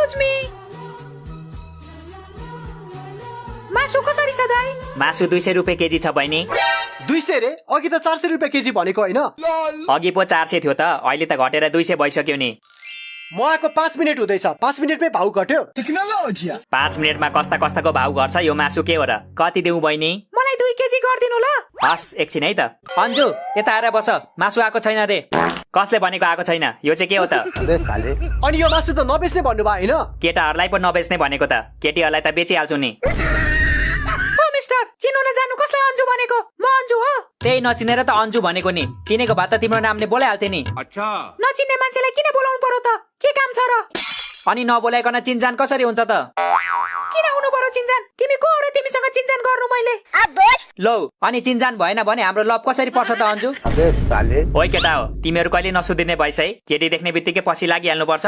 Excuse me, मासु कसरी छ दाइ? मासु 200 रुपियाँ केजी छ बहिनी। 200 रे? अघि त 400 रुपियाँ केजी भनेको होइन? अघि पो 400 थियो त, अहिले त घटेर 200 भइसक्यो नि। म आएको 5 मिनट हुँदैछ, 5 मिनटमै भाउ घट्यो। 5 मिनटमा कस्ता कस्ताको भाउ घट्छ, यो मासु के हो र? कति देऊ बहिनी? मलाई 2 केजी गरिदिनु ल। हस् एकछिन है त। अन्जु यता आएर बस, मासु आएको छैन रे। कसले भनेको आएको छैन? यो चाहिँ के हो त? अनि यो मासु त नबेच्ने भन्नुभयो होइन? केटाहरूलाई पो नबेच्ने भनेको त, केटीहरूलाई त बेचिहाल्छु नि। ओ मिस्टर, चिन्नु नजानु कसलाई अन्जु भनेको? म अन्जु हो। त्यही नचिनेर त अन्जु भनेको नि, चिनेको भए त तिम्रो नामले बोलाइहाल्थे नि। नचिन्ने मान्छेलाई किन बोलाउनु पर्यो त? के काम छ र? अनि नबोलाइकन चिनजान कसरी हुन्छ त? किन हुनु पर्यो चिन्जान? तिमी को हो र तिमीसँग चिन्जान गर्नु मैले? लौ अनि चिनजान भएन भने हाम्रो लभ कसरी पर्छ त अन्जु? ओइ केटा हो, तिमीहरू कहिले नसुधिने भइस है। केटी देख्ने बित्तिकै पछि लागिहाल्नु पर्छ।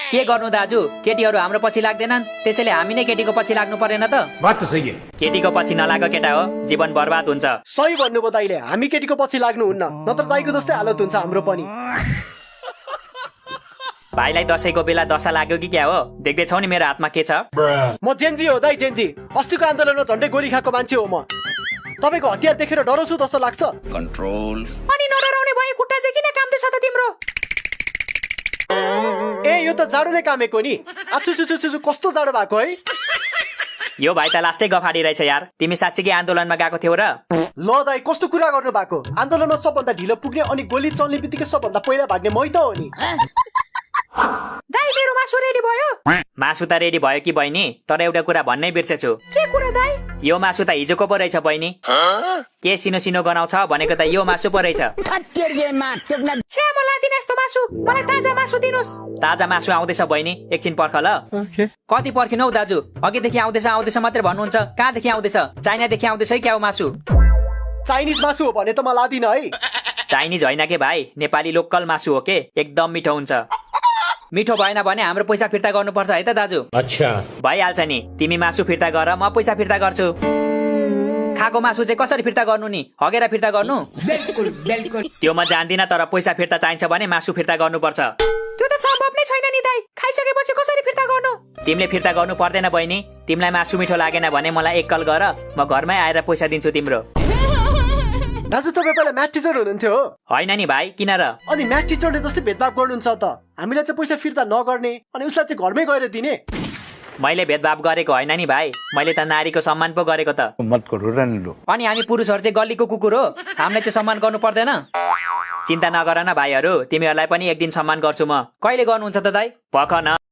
के गर्नु दाजु, केटीहरू हाम्रो पछि लाग्दैनन्, त्यसैले हामी नै केटीको पछि लाग्नु परेन त? बात त सही है। केटीको पछि नलाग केटा हो, जीवन बर्बाद हुन्छ। सही भन्नुभयो दाइले, हामी केटीको पछि लाग्नुहुन्न, नत्र दाइको जस्तै हालत हुन्छ हाम्रो पनि। भाइलाई दशैंको बेला दशा लाग्यो कि क्या हो? देख्दैछौ नि मेरो हातमा के छ? म जेन्जी हो दाइ, जेन्जी। अस्तिको आन्दोलनमा झन्डै गोली खाएको मान्छे हो म। तपाईको हतियार देखेर डराउँछु जस्तो लाग्छ? कन्ट्रोल। अनि नडराउने भए खुट्टा चाहिँ किन काम्दैछ त तिम्रो? ए यो त जाडोले कामेको नि। आचुचुचुचु कस्तो जाडो भएको है? यो भाइ त लास्टै गफाडी रहेछ यार। तिमी साँच्चीकै आन्दोलनमा गएको थियौ र? ल दाइ कस्तो कुरा गर्नु भएको? आन्दोलनमा सबभन्दा ढिलो पुग्ने अनि गोली चल्ने बित्तिकै सबभन्दा पहिला भाग्ने मै त हो नि। दाइ मेरो मासु रेडी भयो? मासु त रेडी भयो कि बहिनी, तर एउटा कुरा भन्नै बिर्सेछु। के कुरा दाइ? यो मासु त हिजोको पो रहेछ बहिनी। के सिनो सिनो गनाउँछ भनेको त यो मासु पो रहेछ। छ्या म लादिन यस्तो मासु, मलाई ताजा मासु दिनुस्। ताजा मासु आउँदैछ बहिनी, एकछिन पर्ख ल। कति पर्खिनु हौ दाजु? अघिदेखि आउँदैछ आउँदैछ मात्रै भन्नुहुन्छ, कहाँदेखि आउँदैछ? चाइनादेखि आउँदैछ है क्या हो मासु? चाइनिज मासु हो भने त म लादिन है। चाइनिज होइन के भाइ, नेपाली लोकल मासु हो के, एकदम मिठो हुन्छ। मिठो भएन भने हाम्रो पैसा फिर्ता गर्नुपर्छ है त दाजु। अच्छा भइहाल्छ नि, तिमी मासु फिर्ता गर, म पैसा फिर्ता गर्छु। खाएको मासु चाहिँ कसरी फिर्ता गर्नु नि? हगेर फिर्ता गर्नु? त्यो म जान्दिनँ, तर पैसा फिर्ता चाहिन्छ भने मासु फिर्ता गर्नुपर्छ। त्यो त सम्भव नै छैन नि दाइ, खाइसकेपछि कसरी फिर्ता गर्नु? तिमीले फिर्ता गर्नु पर्दैन बहिनी। तिमीलाई मासु मिठो लागेन भने मलाई एक कल गर, म घरमै आएर पैसा दिन्छु तिम्रो। दाजु तपाईँ पहिला म्याथ टिचर हुनुहुन्थ्यो हो? होइन नि भाइ, किन र? अनि म्याथ टिचरले जस्तै भेदभाव गर्नुहुन्छ त? हामीलाई चाहिँ पैसा फिर्ता नगर्ने अनि उसलाई चाहिँ घरमै गएर दिने। मैले भेदभाव गरेको होइन नि भाइ, मैले त नारीको सम्मान पो गरेको त। मत करो रन्लो। अनि हामी पुरुषहरू चाहिँ गल्लीको कुकुर हो, हामीलाई चाहिँ सम्मान गर्नु पर्दैन? चिन्ता नगर न भाइहरू, तिमीहरूलाई पनि एक दिन सम्मान गर्छु म। कहिले गर्नुहुन्छ त दाइ? पख न।